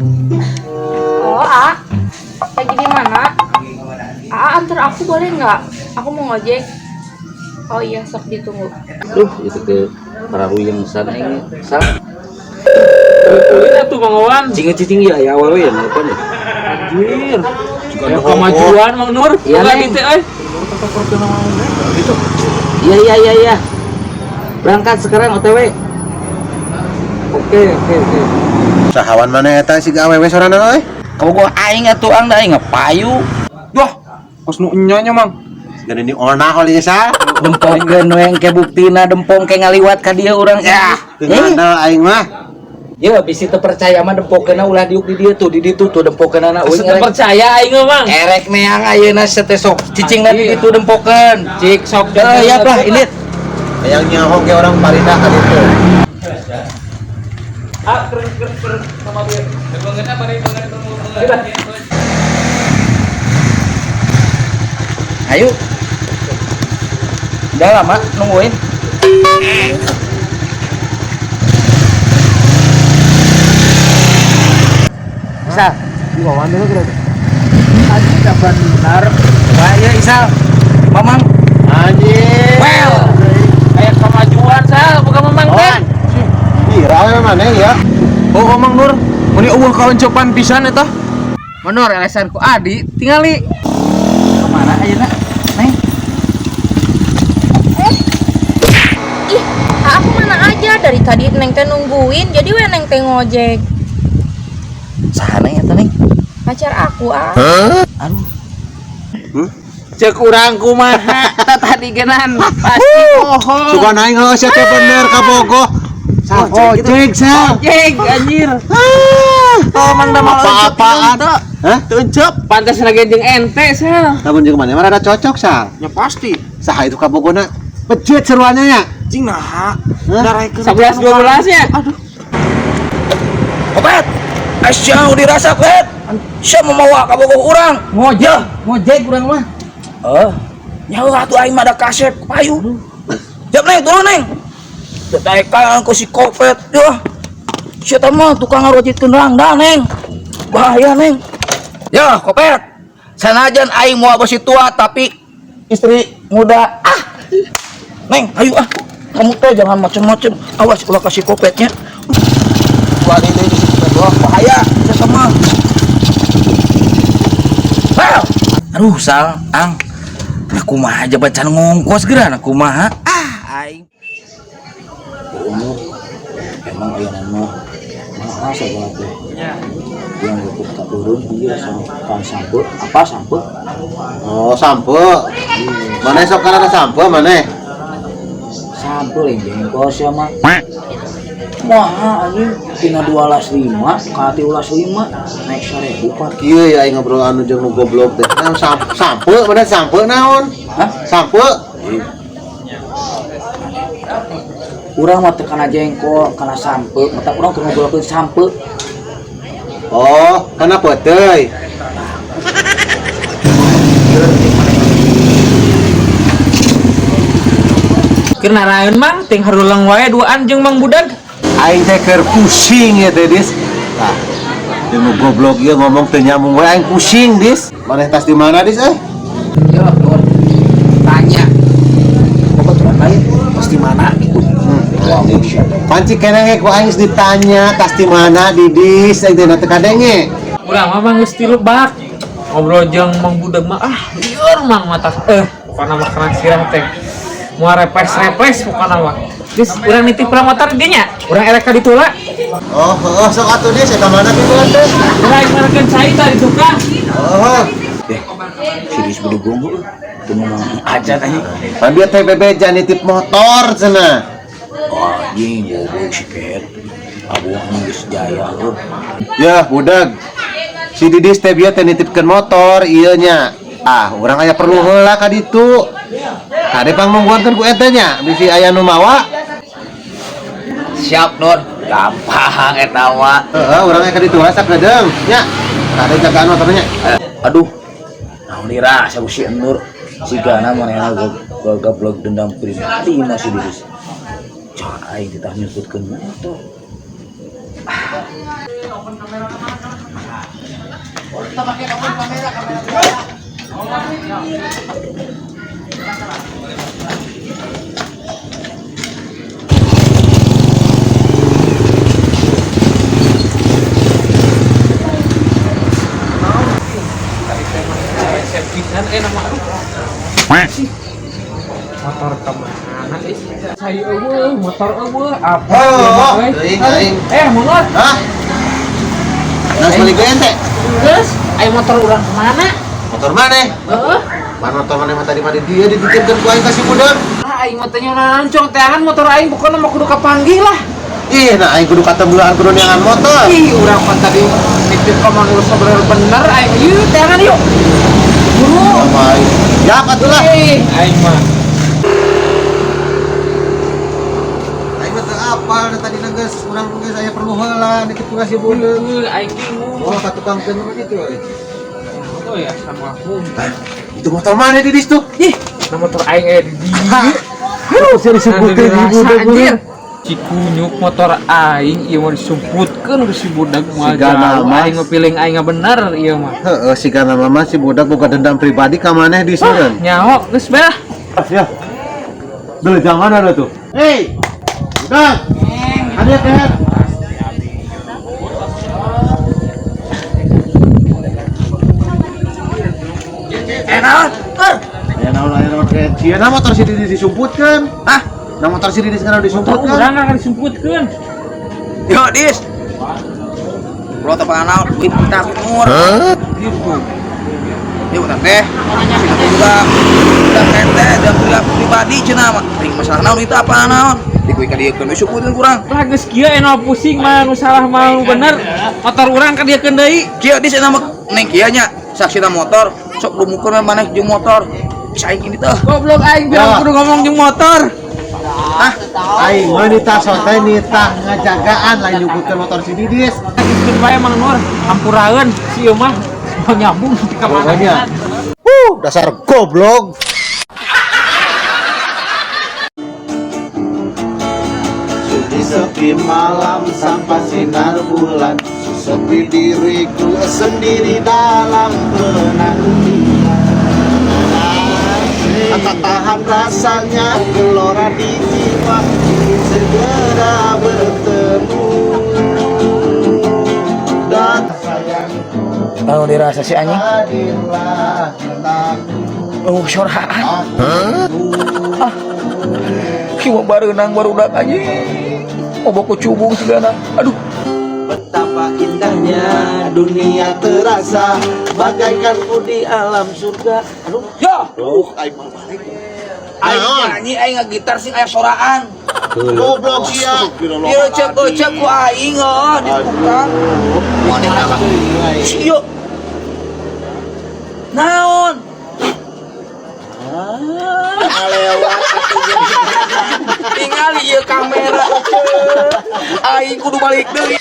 Oh, A, lagi di mana? A, antar aku boleh nggak? Aku mau ngojek. Oh iya, sok ditunggu. Duh, itu ke pararuyeng sana ini. Sal. Ulin atuh Mang Wawan. Cicing-cicing ya ya awewe ya nelpon ya. Anjir. Kayak kemajuan Mang Nur. Iya, Bukan Neng. itu euy. Iya iya iya iya. Berangkat sekarang OTW. Oke oke oke. Sahawan mana eta si awewe sorana euy? Kamu gua aing atuh ang da aing payu. Wah, kos nu enya nya, Mang. Jadi ini onah oleh sal. Dempongkeun we engke buktina dempong ke ngaliwat ka dieu urang ya. Teu ngandel aing mah. Ya bisi teu percaya mah dempongkeunna ulah diuk di dieu tuh di ditu tuh dempongkeunna Asa teu percaya aing mah, Mang. Erek neang ayeuna teh sok cicingna di ditu dempongkeun. Cik sok. Eh ya lah ini. Yang nyaho ge orang parida ka ditu. Ah, keren keren keren sama dia. Ayo. Udah lama nungguin. Isal. Di bawah dulu kira. Tadi udah benar. Wah, ya Isal. Mamang. Anjir. Well. Kayak kemajuan sal, bukan Mamang teh. Ih, rawe mana ya? Oh, oh Mang Nur, meni eueuh kaoncepan pisan eta. Menur elesan ku Adi tingali. Kemana ayeuna? Neng. Ih, A, aku mana aja dari tadi Neng teh nungguin, jadi we Neng teh ngojek. Saha Neng eta Neng? Pacar aku, A. Aduh. Cek urang kumaha eta tadi genan pasti bohong. Suka aing heuh sia teh bener ka Bogoh. Ojek sal. Ojek anjir. Oh, Mang da mal apa-apaan? Hah? Teu encep. Pantes lagi jeung ente sal. Lamun jeung mana mah rada cocok sal. Ya pasti. Saha itu ka Bogona? Bejet seruannya nya. Cing naha. Hah? Daraikeun. 11 12 nya. Aduh. Kopet. Asyau dirasa Kopet. Sia mamawa ka bogoh urang. Ngojek, ngojek urang mah. Eh, nyawa atuh aing mah ada kasep payu. Jap Neng, turun Neng. Daekan ku si Kopet. Yah. Sia teh mah tukang ngarojitkeun rangda Neng. Bahaya Neng. Ya, Kopet. Sanajan aing moal besi tua tapi istri muda. Ah. Neng, ayo ah. Kamu teh jangan macem-macem. Awas ulah kasih Kopetnya. Wah, itu si Kopet doang bahaya. Sia mah. Well. Aduh, Sal, Ang. Nah, kumaha aja bacan ngongkos geura, nah kumaha? Ah, aing. Umur emang ayeuna mah mahal sagala teh. Yang luput ka turun ieu sama kan sampe, apa sampe? Oh, sampe. Mana sok kana sampe mana? Sampe lain jengkol sia mah. Wah, anjing tina 2,5 ka 13,5 naik 1.000 Pak. Kieu ya aing ngobrol anu jeung nu goblok teh. Naon sampe mana sampe naon? Hah? Sampe. Urang mah teu kana jengkol, kana sampe, mata urang keur ngobrolkeun sampe. Oh, kana peuteuy. Keur naraeun Mang, ting harulang wae duaan jeung Mang Budag. Aing teh keur pusing ya teh Dis. Tah. Jeung nu goblok ieu ngomong teu nyambung wae aing pusing Dis. Maneh tas di mana Dis eh? Yo, Nur. Tanya. Kebetulan lain pasti mana gitu. Wah, buset. Panci keneh ku aing geus ditanya tas di mana Didis aing teh teu kadenge. Urang mah Mang geus tilu bak. Ngobrol jeung Mang Budag mah ah lieur Mang mata pokona mah kana sirah teh. Moal repres-repres pokona mah. Geus urang nitip urang motor di nya. Urang erek ka ditu lah. Oh, heeh sok atuh Dis eta mana kitu teh? Urang marekeun cai tadi tukang. Oh, Eh, serius bedugong heuh. Teu ngomong aja tanya. pan dia teh bebeja nitip motor cenah. Wah, anjing goblok si Ket. Abu geus jaya heuh. Ya, budak. Si Didis teh bieu teh nitipkeun motor ieu nya. Ah, urang aya perlu heula ka ditu. Kade pangmungguankeun ku eta nya, bisi aya nu mawa. Siap, Nur. Gampang eta mah. Heeh, urang aya ka ditu lah sakedeung nya. Kade jagaan motornya. Aduh. Naon dirasa ku si Nur. Sigana manehna goblok dendam pribadi masih Didis. Cah aing titah nyumputkeun motor. Pisan eh nama aduh. Motor kemana sih? Saya eueuh, motor eueuh, apa? Oh, euy? teuing aing. Eh, mundur. Hah? Nah, balik ke ente. Geus, aya motor urang kemana? Motor mana? Heeh. Mana motor mana mah tadi mah di dia dititipkeun ku aing ka si budak. Ah, aing mah teh nyonancong teangan motor aing pokona mah kudu kapanggih lah. Ih, nah aing kudu katembelaan kudu neangan motor. Ih, urang pan tadi nitip ka manur bener-bener aing yeuh teangan yuk. Buru. Sama aing. Ya atuh lah. Ih, aing mah. Aing mah teu apal da tadi geus urang geus aya perlu heula nitip ka si budak. Heuh, aing bingung. Oh, ka tukang keun mah kitu euy. Oh ya, sama aku. Itu motor mana di tuh? Ih, nah motor aing aya di dieu. Aduh, saya disebutkeun si budak. Anjir. Cikunyuk motor aing ieu mah disumputkeun ku si budak moal Siga jauh. nama. Aing mah piling aing bener ieu mah. Heeh, sigana mama si budak boga dendam pribadi ka maneh di seureun. Nyaho geus bae lah. Ya. Duh, jangan ada tuh. Hei. Budak. Ada kan? Eh naon? Eh, Aya naon aya naon kayak cia na motor si Didi disumputkeun. Hah? Na motor si Didi sekarang Motor disumputkeun. urang akan disumputkeun. Yo, Dis. Bro, teu naon? Wih, kita nur. Gitu. Dia udah teh. Sina juga. Udah teh, dia pribadi cenah mah. Aing masalah naon itu apa naon? Dikuy ka dieu keun suputkeun kurang. Lah geus kieu eno pusing mah nu salah mah nu bener. Motor urang ka dieu deui. Kieu Dis cenah mah neng kieu nya saksina motor sok lumukeun we maneh jeung motor. Is aing ini teh. Goblok aing bilang Ya. kudu ngomong jeung motor. Hah? Aing mah nitah sote nitah ngajagaan lain nyumputkeun motor si Didis. Geus bae Mang Nur, hampuraeun si ieu mah mau nyambung ka mana. Pokoknya. Dasar goblok. Sunyi sepi malam sampai sinar bulan, sepi diriku sendiri dalam penantian. Tak tahan rasanya gelora di jiwa, ingin segera bertemu. Dan sayangku Tahu dirasa si anjing. hadirlah cintaku. Oh, soraan. Aku Kieu bareunang barudak anjing. Obok kucubung sigana. Aduh. Betapa indahnya dunia terasa bagaikan ku di alam surga. Aduh, Yo, aing mah balik. aing nyanyi aing ngagitar sing aya soraan. Goblok sia. Ieu cek cek ku aing heuh di tukang. Maneh ka. Ieu. Naon? Ah, lewat. Tingali ieu kamera. Aing kudu balik deui.